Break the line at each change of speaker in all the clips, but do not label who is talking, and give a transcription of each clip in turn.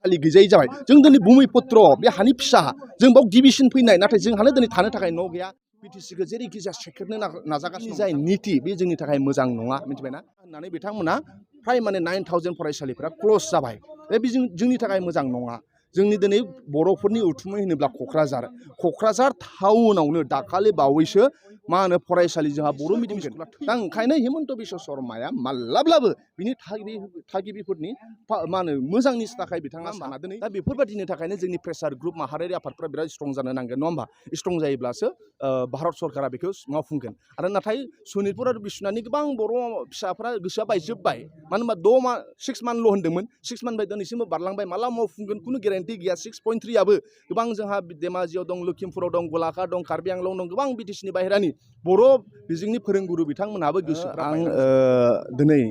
खालि गैजायै जाबाय जों दिनै भुमिपुत्र बे हानि फिसा जों बाव गिबिसिन फैनाय नाथाय जोंहानो दिनै थानो थाखाय न' गैया बिटिसिखौ जेरैखि जाया सेख्रेबनो नाजागासिनो जाय नीति बे जोंनि थाखाय मोजां नङा मिथिबायना होननानै बिथांमोना फ्राय माने 9000 फरायसालिफोरा क्ल'ज जाबाय बे जोंनि थाखाय मोजां नङा जोंनि दिनै बर'फोरनि उथुमै होनोब्ला क'क्राझार टाउनावनो दाखालि बावैसो मा होनो फरायसालि जोंहा बर' मिडियाम स्कुला दा ओंखायनो हिमन्त बिश्व शर्माया माब्लाब्लाबो बिनि थागिबिफोरनि मा होनो मोजांनि थाखाय बिथाङा साना दिनै दा बेफोरबायदिनि थाखायनो जोंनि प्रेसार ग्रुप माहारियारि आफादफ्रा बिराद स्ट्रं जानो नांगोन नङा होमबा स्ट्रं जायोब्लासो भारत सरकारा बेखौ मावफुंगोन आरो नाथाय सनितपुर आरो बिश्वनाथनि गोबां बर' फिसाफ्रा गोसोआ बायजोब्बाय मानो होनबा 6 मान्थल' होन्दोंमोन 6 मान्थ बाय दिनैसिमबो बारलांबाय माला मावफुंगोन खुनु गेरेन्टि गैया 6.3आबो गोबां जोंहा धेमाजियाव दं लखिमपुराव दं गलाघाट दं कार्बि आंलं दं गोबां बिटिसिनि बाहेरानि बर' बिजोंनि फोरोंगुरु बिथांमोनहाबो गोसोफ्रा आं दिनै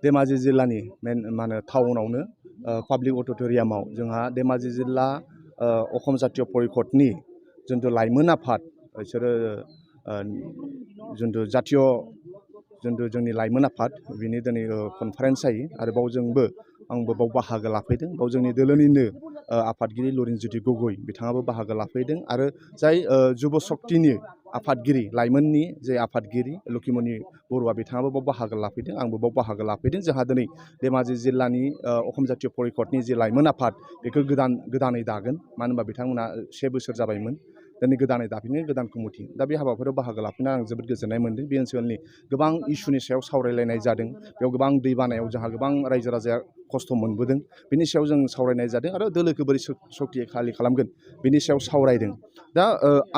धेमाजि जिल्लानि मा होनो टाउनावनो पाब्लिक अडिट'रियामाव जोंहा धेमाजि जिल्ला अखम जातीय परिषदनि जिथु लाइमोन आफाद बिसोरो जिथु जातीय जिथु जोंनि लाइमोन आफाद बिनि दिनै कनफारेन्स जायो आरो आंबो बाव बाहागो लाफैदों बाव जोंनि दोलोनिनो आफादगिरि लरिनज्योति गगৈ बिथाङाबो बाहागो लाफैदों आरो जाय जुब शक्तिनि आफादगिरि लाइमोननि जे आफादगिरि लखिमनि बरुवा बिथाङाबो बाव बाहागो लाफैदों आंबो बाव बाहागो लाफैदों जोंहा दिनै धेमाजि जिल्लानि अखम जातीय परिषदनि जे लाइमोन आफाद बेखौ गोदानै दागोन मानो होनबा बिथांमोना 1 बोसोर जाबायमोन दिनै गोदानै दाफिनो गोदान कमिटि दा बे हाबाफारियाव बाहागो लाफैना आं जोबोद गोजोननाय मोन्दों बे ओनसोलनि गोबां इस्युनि सायाव सावरायलायनाय जादों बेयाव गोबां दै बानायाव जोंहा गोबां रायजो राजाया खस्थ' मोनबोदों बिनि सायाव जों सावरायनाय जादों आरो दोलोखौ बोरै सक्तिशालि खालामगोन बिनि सायाव सावरायदों दा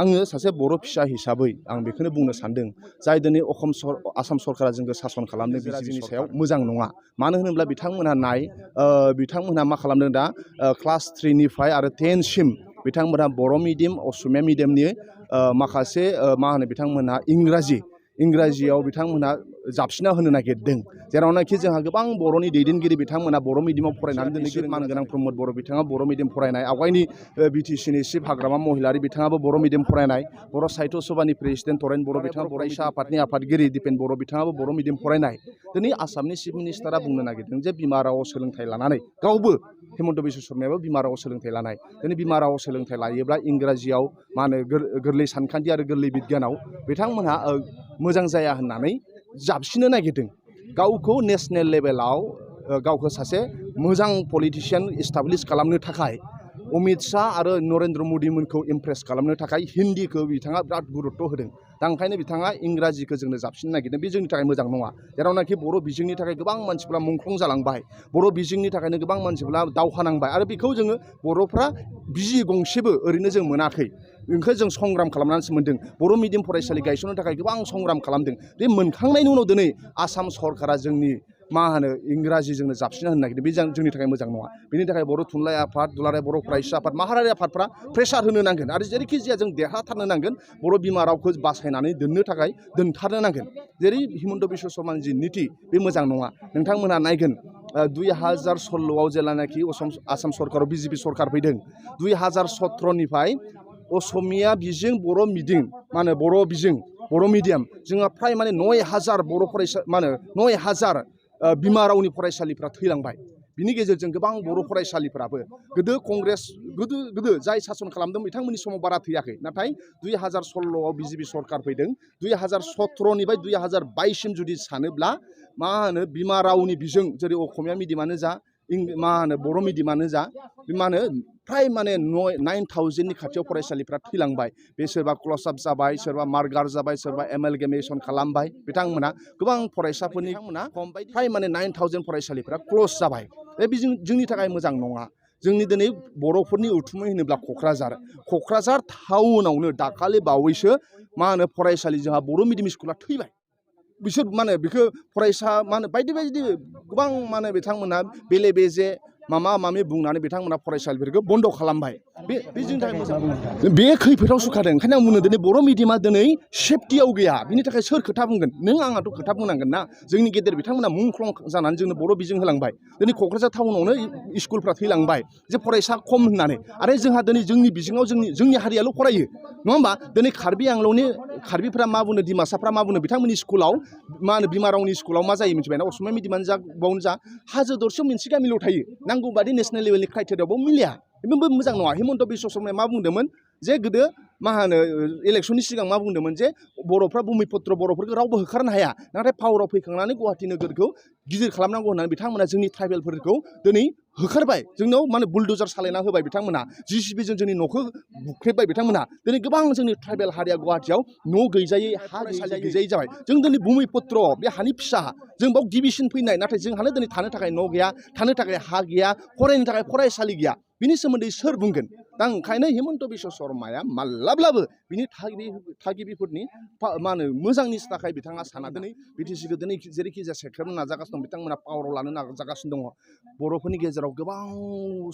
आङो सासे बर' फिसा हिसाबै आं बेखौनो बुंनो सानदों जाय दिनै आसाम सरकारा जोंखौ सासन खालामदों बिनि सायाव मोजां नङा मानो होनोब्ला बिथांमोनहा मा खालामदों दा क्लास 3निफ्राय आरो 10 सिम बिथांमोनहा बर' मिडियाम असमिया मिडियामनि माखासे मा होनो बिथांमोनहा इंराजियाव बिथांमोनहा जाबसिना होनो नागिरदों जेरावनाखि जोंहा गोबां बर'नि दैदेनगिरि बिथांमोनहा बर' मिडियामाव फरायनानै दिनै मानगोनां प्रमद बर' बिथाङा बर' मिडियाम फरायनाय आवगायनि बिटिसिनि चिफ हाग्रामा महिलारि बिथाङाबो बर' मिडियाम फरायनाय बर' साहित्य सभानि प्रेसिडेन्ट तरेन बर' बिथाङा फरायसा आफादनि आफादगिरि दिपेन बर' बिथाङाबो बर' मिडियाम फरायनाय दिनै आसामनि चिफ मिनिस्टारा बुंनो नागिरदों जे बिमा रावआव सोलोंथाइ लानानै गावबो हिमन्त बिश्व शर्मायाबो बिमा रावआव सोलोंथाइ लानाय दिनै बिमा रावआव सोलोंथाइ लायोब्ला इंराजियाव मा होनो गोरलै सानखान्थि आरो गोरलै बिगियानाव बिथांमोनहा मोजां जाया होननानै जाबसिनो नागिरदों गावखौ नेसनेल लेभेलाव गावखौ सासे मोजां पलिटिशियान इस्टाब्लिश खालामनो थाखाय अमित शाह आरो नरेन्द्र मदिमोनखौ इमप्रेस खालामनो थाखाय हिन्दीखौ बिथाङा बिराद गुरुत्व होदों दा ओंखायनो बिथाङा इंराजिखौ जोंनो जाबसिननो नागिरदों बे जोंनि थाखाय मोजां नङा जेरावनाखि बर' बिजोंनि थाखाय गोबां मानसिफ्रा मुंख्लं जालांबाय बर' बिजोंनि थाखायनो गोबां मानसिफ्रा दावहा नांबाय आरो बेखौ जोङो बर'फ्रा बिजि गंसेबो ओरैनो जों मोनाखै बेखौ जों संग्राम खालामनानैसो मोन्दों बर' मिडियाम फरायसालि गायसननो थाखाय गोबां संग्राम खालामदों बे मोनखांनायनि उनाव दिनै आसाम सरकारा जोंनि मा होनो इंराजिजोंनो जाबसिना होनो नागिरदों बे जोंनि थाखाय मोजां नङा बेनि थाखाय बर' थुनलाइ आफाद दुलाराय बर' फरायसा आफाद माहारियारि आफादफ्रा प्रेसार होनो नांगोन आरो जेरैखि जाया जों देरहाथारनो नांगोन बर' बिमा रावखौ बासायनानै दोनथारनो नांगोन जेरै हिमन्त बिश्व शर्मानि जि नीति बे मोजां नङा नोंथांमोनहा नायगोन 2016आव जेब्लानाखि आसाम सरकाराव बिजेपि सरकार फैदों 2017निफ्राय असमिया बिजों बर' मिडियाम मा होनो बर' मिडियाम जोंहा फ्राय माने 9000 बर' फरायसा मा होनो 9000 बिमा रावनि फरायसालिफ्रा थैलांबाय बिनि गेजेरजों गोबां बर' फरायसालिफ्राबो गोदो जाय सासन खालामदों बिथांमोननि समाव बारा थैयाखै नाथाय 2016आव बिजेपि सरकार फैदों 2017निफ्राय 2022सिम जुदि सानोब्ला मा होनो बिमा रावनि बिजों जेरै असमिया मिडियामानो जा मा होनो बर' मिडियामानो जा मा होनो फ्राय माने 9000नि खाथियाव फरायसालिफ्रा थैलांबाय बे सोरबा क्लस आप जाबाय सोरबा मार्गार जाबाय सोरबा एमेलगेमेसन खालामबाय बिथांमोना गोबां फरायसाफोरनि फ्राय माने 9000 फरायसालिफ्रा क्लस जाबाय बे जोंनि थाखाय मोजां नङा जोंनि दिनै बर'फोरनि उथुमै होनोब्ला क'क्राझार टाउनावनो दाखालि बावैसो मा होनो फरायसालि जोंहा बर' मिडियाम स्कुला थैबाय बिसोर मा होनो बेखौ फरायसा मा होनो बायदि गोबां मा होनो बिथांमोना बेले बेजे माबा बुंनानै बिथांमोना फरायसालिफोरखौ बन्द' खालामबाय बे जोंनि थाखाय मोजां बे खैफोदाव सुखादों ओंखायनो आं बुङो दिनै बर' मिडियामा दिनै सेफटियाव गैया बिनि थाखाय सोर खोथा बुंगोन नों आंहाथ' खोथा बुंनांगोन ना जोंनि गेदेर बिथांमोना मुंख्लं जानानै जोंनो बर' बिजों होलांबाय दिनै क'क्राझार टाउनावनो स्कुलफ्रा थैलांबाय जे फरायसा खम होननानै आरो जोंहा दिनै जोंनि बिजोङाव जोंनि हारियाल' फरायो नङा होमबा दिनै कार्बि आंलंनि कार्बिफ्रा मा बुङो डिमासाफ्रा मा बुङो बिथांमोननि स्कुलाव मा होनो बिमा रावनि स्कुलाव मा जायो मिथिबायना असमिया मिडियामानो जा बावनो जा हाजो दरसेयाव मोनसे गामिल' थायो नांगौ बादि नेसनेल लेभेलनि क्राइटेरियायावबो मिलिया बेबो मोजां नङा हिमन्त बिश्व शर्माया मा बुंदोंमोन जे गोदो मा होनो इलेक्सननि सिगां मा बुंदोंमोन जे बर'फ्रा भुमिपुत्र बर'फोरखौ रावबो होखारनो हाया नाथाय पावाराव फैखांनानै गुवाहाटि नोगोरखौ गिदिर खालामनांगौ होननानै बिथांमोना जोंनि ट्राइबेलफोरखौ दिनै होखारबाय जोंनाव माने बुलडोजार सालायना होबाय बिथांमोना जिसिबिजों जोंनि न'खौ बुख्रेबबाय बिथांमोना दिनै गोबां जोंनि ट्राइबेल हारिया गुवाहाटियाव न' गैजायै हा गैजायै जाबाय जों दिनै भुमिपुत्र बे हानि फिसा जों बाव गिबिसिन फैनाय नाथाय जोंहानो दिनै थानो थाखाय न' गैया थानो थाखाय हा गैया फरायनो थाखाय फरायसालि गैया बिनि सोमोन्दै सोर बुंगोन दा ओंखायनो हिमन्त बिश्व शर्माया माब्लाब्लाबो बिनि थागिबिफोरनि मा होनो मोजांनि थाखाय बिथाङा साना दिनै बिटिसिखौ दिनै जेरैखि जाया सेख्रेबनो नाजागासिनो दं बिथांमोना पावाराव लानो नाजागासिनो दङ बर'फोरनि गेजेराव गोबां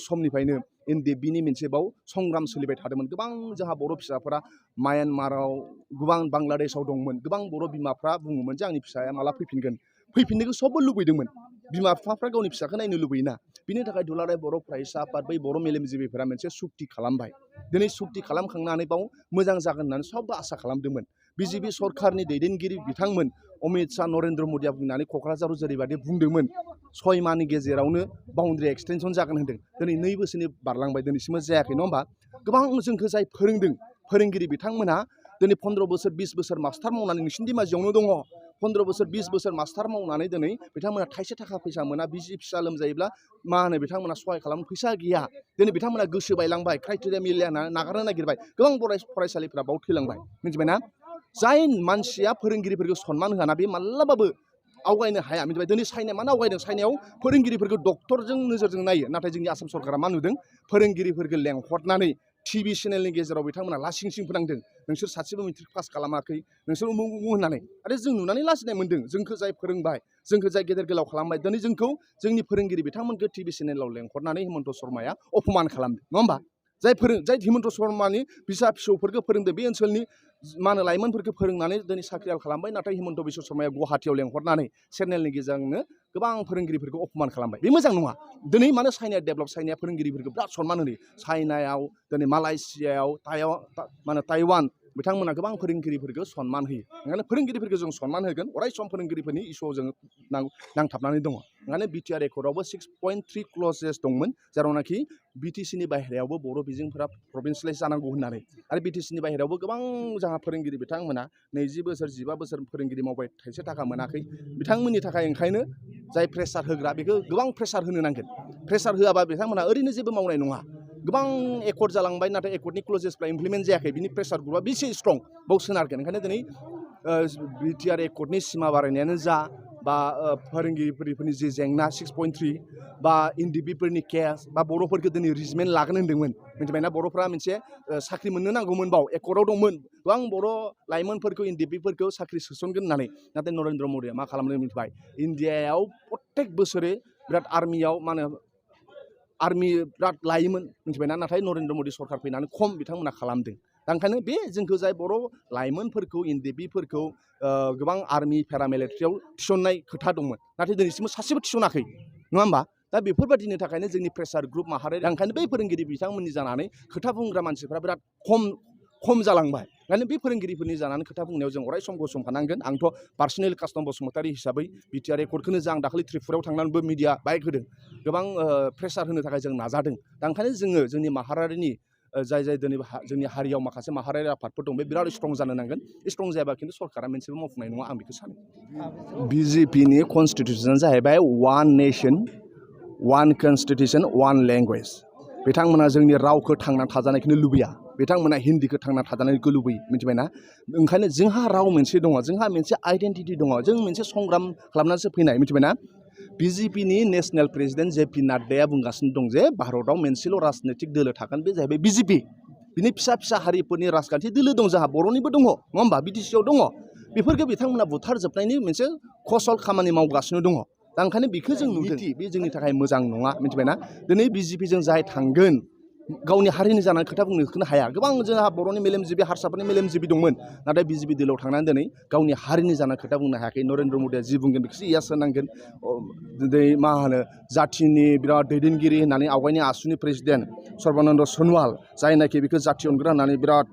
समनिफ्रायनो एनडिएफबिनि मोनसे बाव संग्राम सोलिबाय थादोंमोन गोबां जोंहा बर' फिसाफोरा म्यानमाराव गोबां बांलादेशआव दंमोन गोबां बर' बिमाफ्रा बुङोमोन जे आंनि फिसाया माला फैफिननोखौ सबबो लुबैदोंमोन बिमा बिफाफ्रा गावनि फिसाखौ नायनो लुबैयोना बिनि थाखाय दुलाराय बर' फरायसा आफाद बै बर' मेलेमजिबिफोरा मोनसे सुक्ति खालामबाय दिनै सुक्ति खालामखांनानै बाव मोजां जागोन होननानै सबबो आसा खालामदोंमोन बिजेपि सरकारनि दैदेनगिरि बिथांमोन अमित शाह नरेन्द्र मदिया बुंनानै क'क्राझाराव जेरैबायदि बुंदोंमोन 6 माहनि गेजेरावनो बाउन्ड्रि एक्सटेनसन जागोन होनदों दिनै 2 बोसोरनि बारलांबाय दिनैसिमबो जायाखै नङा होमबा गोबां जोंखौ जाय फोरोंदों फोरोंगिरि बिथांमोना दिनै 15 बोसोर 20 बोसोर मास्टार मावनानै नोंसिनि दिमाजियावनो दङ 15 बोसोर 20 बोसोर मास्टार मावनानै दिनै बिथांमोना थाइसे थाखा फैसा मोना बिसि फिसा लोमजायोब्ला मा होनो बिथांमोना सहाय खालामनो फैसा गैया दिनै बिथांमोना गोसो बायलांबाय क्राइटेरिया मिलाया नागारनो नागिरबाय गोबां फरायसालिफ्रा बाव थैलांबाय मिथिबायना जाय मानसिया फोरोंगिरिफोरखौ सनमान होआना बे माब्लाबाबो आवगायनो हाया मिथिबाय दिनै चाइनाया मानो आवगायदों चाइनायाव फोरोंगिरिफोरखौ डक्टरजों नोजोरजों नायो नाथाय जोंनि आसाम सरकारा मा नुदों फोरोंगिरिफोरखौ लेंहरनानै टिभि चेनेलनि गेजेराव बिथांमोना लासिं सिं फोनांदों नोंसोर सासेबो मेट्रिक पास खालामाखै नोंसोर उमुक उमुक होननानै आरो जों नुनानै लाजिनाय मोन्दों जोंखौ जाय फोरोंबाय जोंखौ जाय गेदेर गोलाव खालामबाय दिनै जोंखौ जोंनि फोरोंगिरि बिथांमोनखौ टिभि चेनेलाव लेंहरनानै हिमन्त शर्माया अपमान खालामदों नङा होमबा जाय हिमन्त शर्मानि फिसा फिसौफोरखौ फोरोंदों बे ओनसोलनि मा होनो लाइमोनफोरखौ फोरोंनानै दिनै साख्रियाल खालामबाय नाथाय हिमन्त बिश्व शर्माया गुवाहाटियाव लेंहरनानै चेनेलनि गेजेरजोंनो गोबां फोरोंगिरिफोरखौ अपमान खालामबाय बे मोजां नङा दिनै मानो चाइनाया डेभेलप चाइनाया फोरोंगिरिफोरखौ बिराद सनमान होयो चाइनायाव दिनै मालयेसियायाव ताइवान बिथांमोना गोबां फोरोंगिरिफोरखौ सनमान होयो ओंखायनो फोरोंगिरिफोरखौ जों सनमान होगोन अराय सम फोरोंगिरिफोरनि इस्युआव जों नांथाबनानै दङ ओंखायनो बिटिआर एकर्डआवबो 6.3 क्लजेस दंमोन जेरावनाखि बिटिसिनि बाहेरायावबो बर' बिजोंफोरा प्रभिन्सियेलाइज जानांगौ होननानै आरो बिटिसिनि बाहेरायावबो गोबां जोंहा फोरोंगिरि बिथांमोना 20 बोसोर 15 बोसोर फोरोंगिरि मावबाय थाइसे थाखा मोनाखै बिथांमोननि थाखाय ओंखायनो जाय प्रेसार होग्रा बेखौ गोबां प्रेसार होनो नांगोन प्रेसार होआबा बिथांमोना ओरैनो जेबो मावनाय नङा गोबां एकर्ड जालांबाय नाथाय एकर्डनि क्लजेसफ्रा इमप्लिमेन्ट जायाखै बिनि प्रेसार ग्रुपआ बेसे स्ट्रं बाव सोनारगोन ओंखायनो दिनै बिटिआर एकर्डनि सिमा बारायनायानो जा बा फोरोंगिरिफोरनि जि जेंना 6.3 बा एनडिएफबिफोरनि केस बा बर'फोरखौ दिनै रिजमेन्ट लागोन होन्दोंमोन मिथिबायना बर'फ्रा मोनसे साख्रि मोननो नांगौमोन बाव एकर्डआव दंमोन गोबां बर' लाइमोनफोरखौ एनडिएफबिफोरखौ साख्रि सोसनगोन होननानै नाथाय नरेन्द्र मदिया मा खालामदों मिथिबाय इन्डियायाव प्रत्येक बोसोरै बिराद आर्मियाव मा होनो आर्मि बिराद लायोमोन मिथिबायना नाथाय नरेन्द्र मदि सरकार फैनानै खम बिथांमोना खालामदों दा ओंखायनो बे जोंखौ जाय बर' लाइमोनफोरखौ एनडिएफबिफोरखौ गोबां आर्मि पेरामिलिटारियाव थिसननाय खोथा दंमोन नाथाय दिनैसिमबो सासेबो थिसनाखै नङा होमबा दा बेफोरबायदिनि थाखायनो जोंनि प्रेसार ग्रुप माहारि ओंखायनो बै फोरोंगिरि बिथांमोननि जानानै खोथा बुंग्रा मानसिफ्रा बिराद खम जालांबाय ओंखायनो बे फोरोंगिरिफोरनि जानानै खोथा बुंनायाव जों अराय सम गसंफानांगोन आंथ' पार्सनेल कास्टम बसुमतारी हिसाबै बिटिआर एकर्डखौनो जा आं दाखालि त्रिपुरायाव थांनानैबो मिडिया बाइक होदों गोबां प्रेसार होनो थाखाय जों नाजादों दा ओंखायनो जोङो जोंनि माहारिनि जाय दिनै जोंनि हारियाव माखासे माहारियारि आफादफोर दं बे बिराद स्ट्रं जानो नांगोन स्ट्रं जायाबा खिन्थु सरकारा मोनसेबो मावफुंनाय नङा आं बेखौ सानो बिजेपिनि कनस्टिटिउसना जाहैबाय one nation one constitution one language बिथांमोना जोंनि रावखौ थांना थाजानायखौनो लुबैया बिथांमोना हिन्दीखौ थांना थाजानायखौ लुबैयो मिथिबायना ओंखायनो जोंहा राव मोनसे दङ जोंहा मोनसे आइडेन्टिटि दङ जों मोनसे संग्राम खालामनानैसो फैनाय मिथिबायना बिजेपिनि नेसनेल प्रेसिडेन्ट जेपि नाड्डाया बुंगासिनो दं जे भारतआव मोनसेल' राजनैतिक दोलो थागोन बे जाहैबाय बिजेपि बिनि फिसा फिसा हारिफोरनि राजखान्थि दोलो दं जोंहा बर'निबो दङ नङा होमबा बिटिसिआव दङ बेफोरखौ बिथांमोना बुथारजोबनायनि मोनसे कौशल खामानि मावगासिनो दङ दा ओंखायनो बेखौ जों नुदों बे जोंनि थाखाय मोजां नङा मिथिबायना दिनै बिजेपिजों जाय थांगोन गावनि हारिनि जानानै खोथा बुंनो हाया गोबां जोंहा बर'नि मेलेमजिबि हारसाफोरनि मेलेमजिबि दंमोन नाथाय बिजेपि दोलोआव थांनानै दिनै गावनि हारिनि जानानै खोथा बुंनो हायाखै नरेन्द्र मदिया जि बुंगोन बेखौसो इयास होनांगोन दिनै मा होनो जाथिनि बिराद दैदेनगिरि होननानै आवगायनि आसुनि प्रेसिडेन्ट सर्बानन्द सन'वाल जायनाखि बेखौ जाथि अनग्रा होननानै बिराद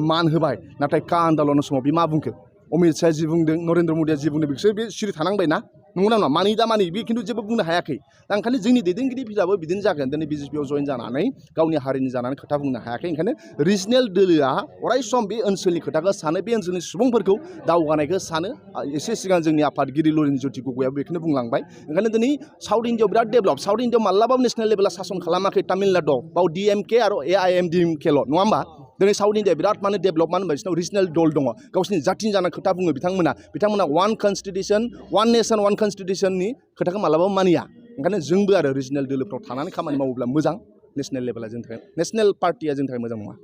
मान होबाय नाथाय का आन्दलननि समाव बे मा बुंखो अमित शाहया जि बुंदों नरेन्द्र मदिया जि बुंदों बेखौसो बे सिरि थानांबायना नंगौना नङा मानि दा मानि बे खिन्थु जेबो बुंनो हायाखै दा ओंखायनो जोंनि दैदेनगिरिफोराबो बिदिनो जागोन दिनै बिजेपिआव जइन जानानै गावनि हारिनि जानानै खोथा बुंनो हायाखै ओंखायनो रिजनेल दोलोआ अराय सम बे ओनसोलनि खोथाखौ सानो बे ओनसोलनि सुबुंफोरखौ दावगानायखौ सानो एसे सिगां जोंनि आफादगिरि लरिनज्योति गगৈआबो बेखौनो बुंलांबाय ओंखायनो दिनै साउथ इन्डियाआव बिराद डेभेलप साउथ इन्डियाआव माब्लाबाबो नेसनेल लेभेला सासन खालामाखै तामिलनाडुआव बाव DMK आरो AIMDMKल' नङा होमबा दिनै साउथ इन्डिया बिराद माने डेभेलप मानो होनबा बिसोरनाव रिजनेल दल दङ गावसिनि जाथिनि जानाय खोथा बुङो बिथांमोना one constitution one nation one कनस्टिटिउसननि खोथाखौ मालाबाबो मानिया ओंखायनो जोंबो आरो रिजनेल दोलोफ्राव थानानै खामानि मावोब्ला मोजां नेसनेल लेभेला जोंनि थाखाय नेसनेल पार्टिया जोंनि थाखाय मोजां नङा